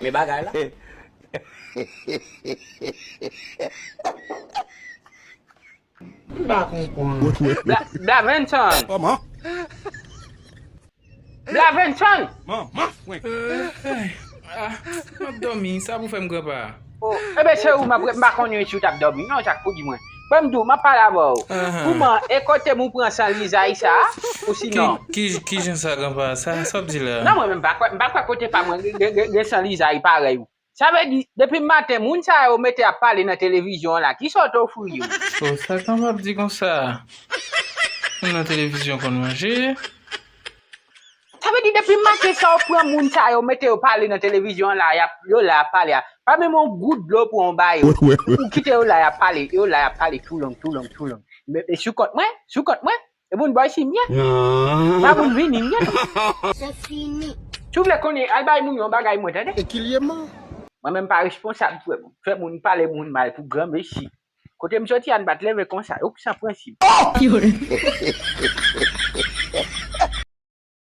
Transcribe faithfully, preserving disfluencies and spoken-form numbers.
Men bagay la. M pa konprann. Bla- Blavenson. Kòman? Blavenson. Manman fwenk. Ah, m ap dòmi, sa pou fè m granpa. Oh, ebe se ou m ap m pa konnen si w t ap dòmi non, sa k pou di mwen. Frè m di w, m ap pale avè w. Ahan. Kouman, e kote m ou pran san lizay sa a? Ou sinon? Ki, ki, ki jan sa granpa? Sa, sa w ap di la? Non, mwen menm m pa kwè, m pa kwè kote pa mwen gen- gen gen san lizay parèy ou. Sa vle di, depi maten, moun sa yo mete ap pale nan televizyon an la, ki sa w te ofri yo? Oh, sa granpa ap di konsa? Moun nan televizyon konn manje. Sa vle di, depi maten sa w pran moun sa yo mete yo pale nan televizyon an la, y ap, yo la ap pale a. Pa menm yon gout dlo pou yon ba yo. Ou kite yo la y ap pale, yo la y ap pale too long, too long, too long. Men men sou kont mwen, sou kont mwen, e moun bòy si m ye. Pa moun vini m ye. Se fini. Si w vle konnen, al bay moun yon bagay mwen, tande? Ekilyèman. Mwen menm pa responsab frè m. Fè moun pale moun mal pou gran mesi. Kote m soti a, n pa t leve konsa. Yo ki san prensip.